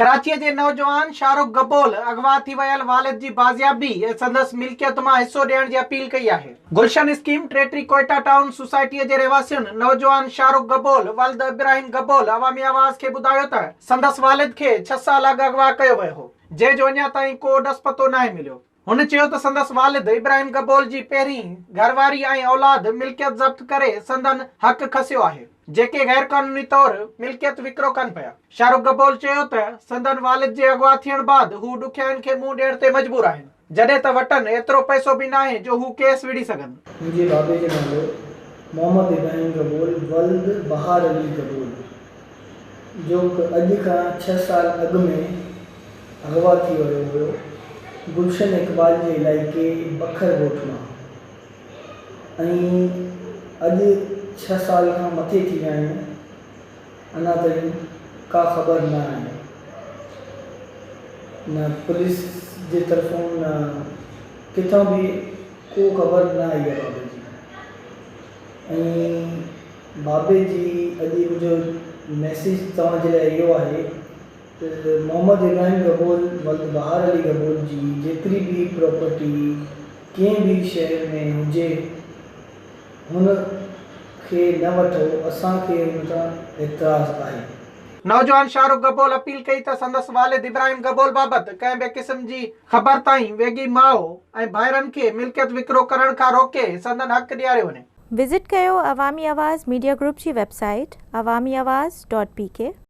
ڪراچيء جي نوجوان شاهه رخ گبول اغوا ٿي ويل والد جي بازيابي ۽ سندس ملڪيت مان حصو ڏيڻ جي اپيل ڪئي آهي. گلشن اسڪيم ٽيٽري ڪوئيٽا ٽائون سوسائٽيء جي رهواسين نوجوان شاهه رخ گبول ولد ابراهيم گبول عوامي آواز کي ٻڌايو ته سندس والد کي ڇهه سال اڳ اغوا ڪيو ويو هو، جنهن جو اڃا تائين ڪو ڏس پتو ناهي مليو. هن چيو ته سندس والد ابراهيم گبول جي پهرين گهرواري ۽ اولاد ملڪيت ضبط ڪري سندن حق کسيو آهي، جيڪي غيرقانوني طور ملڪيت وڪرو ڪن پيا. شاهه رخ گبول چيو ته سندن والد جي اغوا ٿيڻ بعد هو ڏکيائين کي منهن ڏيڻ تي مجبور آهن، جڏهن ته وٽن ايترو پئسو به ناهي جو هو ڪيس وڙهي سگهن. منهنجي بابي جو نالو محمد ابراهيم گبول ولد بهار علي گبول جو اڄ کان ڇهه سال اڳ ۾ اغوا ٿي ويو هيو گلشن اقبال جي علائقي بکر ڳوٺ مان ۽ اڄ ڇهه سال کان مٿي ٿي ويا آهن اڃا تائين ڪا خبر نه آهي نه پوليس جي طرفون نه ڪٿان به ڪو خبر نه آئي آهي بابي جي ۽ بابي جي اڄ منهنجو ميسيج توهان جي لاء اهو آهي ته محمد ابراهيم گبول ولد بهار علي گبول جي جيتري به پراپرٽي ڪنهن به شهر ۾ هجي هن کي نه وٺو اسان کي هن تان اعتراض آهي. نوجوان شاهه رخ گبول اپيل ڪئي ته سندس والد ابراهيم گبول بابت ڪنهن به قسم جي خبر تائين ويڳي ماء ۽ ڀائرن کي ملڪيت وڪرو ڪرڻ کان روڪي سندن حق ڏياريو وڃي. وزٽ ڪيو عوامي آواز ميڊيا گروپ جي website Awami Awaz dot P K.